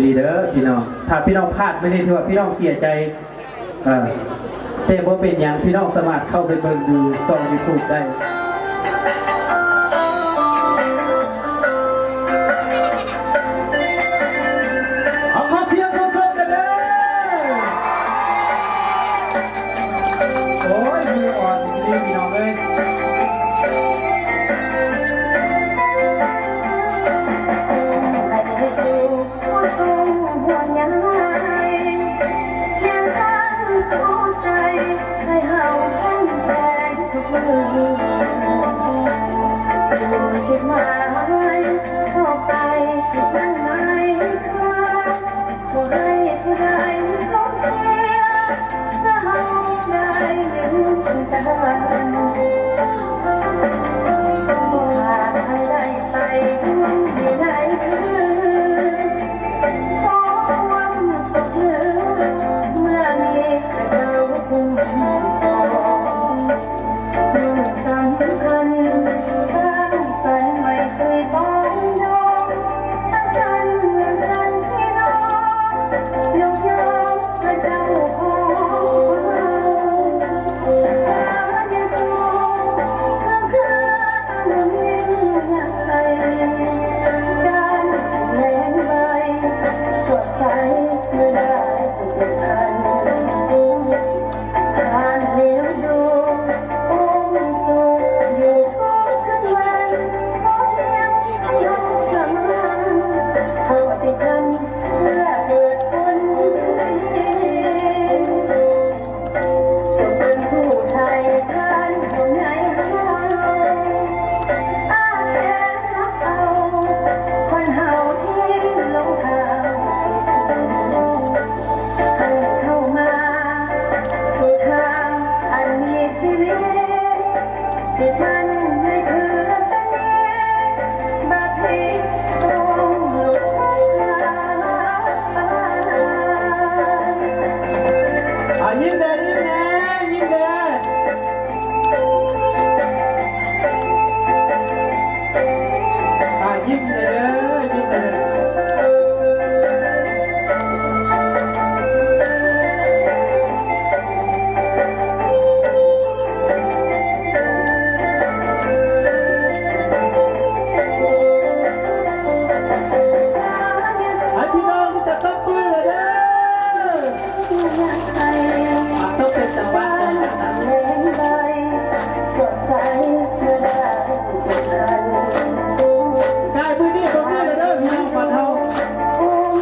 ດີເດີພີ່ນ້ອງ. ຖ້າພີ່ນ້ອງພາດມື້ນີ້ ຖືວ່າພີ່ນ້ອງເສຍໃຈ ເອີ ແຕ່ບໍ່ເປັນຫຍັງ, ພີ່ນ້ອງສາມາດເຂົ້າໄປເບິ່ງຢູ່ຊ່ອງ YouTube ໄດ້. ເອົາ ຂໍສຽງຄົນສົດກັນເດີ. ໂອ້ຍ ມືອ່ອນອີ່ຫຼີພີ່ນ້ອງເອີຍ. ໃຫ້ສຸກຜູ້ຊົງຫ່ວງໃຍ ຄຽງຂ້າງສູ່ໃຈ ໃຫ້ເຮົາເຂັ້ມແຂງທຸກມື້. ສູ້ຈຸດໝາຍຕໍ່ໄປ ທີ່ຕັ້ງໃນເຄືອ ບໍ່ໃຫ້ຜູ້ໃດລົງເສຍ ເພື່ອເຮົາໄດ້ຢືນກັນ. ຫາກໃຫ້ໄດ້ໄປຮ່ວມຢູ່ໃນຄືນ ຂໍຄວາມສຸກເລີດ ເມື່ອມີພະເຈົ້າຄຸ້ມຄອງ. ຄວາມສຳພັນສ້າງສັນໄມຕີປອງດອງ ຕັ້ງກັນເໝືອນສັນພີ່ນ້ອງ ຍົກຍ້ອງພະເຈົ້າຂອງເຮົາ ພະເຢຊູ ຄືເຄືອອານຸຍິນຍັງໃສ ການແລງໃບ ສອດໃສເມື່ອໄດ້ພົບກັນ. ທ່ານແລວດູ ອົງສຸກຢູ່ທຸກຄືນວັນ ຂໍພຽງໃຫ້ເຮົາສະໝັກ ເຂົ້າຕິດພັນເພື່ອເກີດຜົນດີ. ຈົ່ງເປັນຜູ້ໄຖ່ທານຫ່ວງໃຍເຮົາ ອ້າແຂນຮັບເອົາ ຄົນເຮົາທີ່ຫຼົງທາງ ໃຫ້ເຂົ້າມາສູ່ທາງອັນມີຊີວິດ ຕິດພັນໃນເຄືອນຕະນີ ບາດພີຂອງລູກຂອງເຮົາ. ອາ ຍິ້ມແດ່ ຍິ້ມແດ່ ຍິ້ມແດ່. ອາ ຍິ້ມເດີ ຍິ້ມເດີ. ໃຫ້ພີ່ນ້ອງມີແຕ່ຕົບມືເດີ. ອາ ຕົບເປັນຈັງຫວະກ່ອນນະ. ກາຍມື້ນີ້ຕົບມືເດີ ພີ່ນ້ອງບ້ານເຮົາ.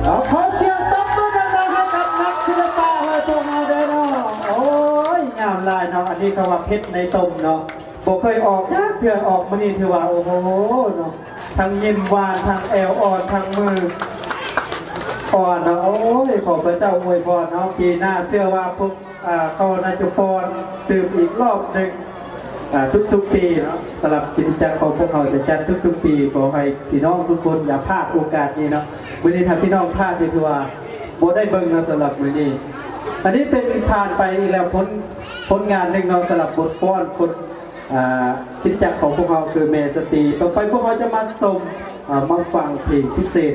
ເອົາ ຂໍສຽງຕົບມືດັງໆ ໃຫ້ກັບນັກສິລະປະຂອງພວກເຮົາເດີເນາະ. ໂອ້ຍ ງາມຫຼາຍເນາະ. ອັນນີ້ເຂົາວ່າເພັດໃນຕົ້ມເນາະ. ບໍ່ເຄີຍອອກຈັກເທື່ອ ອອກມື້ນີ້ຖືວ່າ ໂອ້ໂຫ ເນາະ ທັງຍິ້ມຫວານ ທັງແອວອ່ອນ ທັງມືອ່ອນເນາະ. ໂອ້ຍ ຂໍພະເຈົ້າອວຍພອນເນາະ ປີໜ້າເຊື່ອວ່າພວກ ອາ ເຂົາໜ້າຈະຟ້ອນຕື່ມອີກລອບໜຶ່ງ ອາ ທຸກໆປີເນາະ. ສຳລັບກິດຈະຈັກຂອງພວກເຮົາຈະຈັດທຸກໆປີ ຂໍໃຫ້ພີ່ນ້ອງທຸກຄົນຢ່າພາດໂອກາດນີ້ເນາະ. ມື້ນີ້ຖ້າພີ່ນ້ອງພາດນີ້ຖືວ່າບໍ່ໄດ້ເບິ່ງເນາະ. ສຳລັບມື້ນີ້ ອັນນີ້ເປັນຜ່ານໄປອີກແລ້ວ ຜົນ ຜົນງານໜຶ່ງເນາະ ສຳລັບບົດຟ້ອນຄົນ ອາ ຄຣິສຕະຈັກຂອງພວກເຮົາຄືແມ່ສະຕີ. ຕໍ່ໄປພວກເຮົາຈະມາຊົມ ອາ ມາຟັງເພງພິເສດ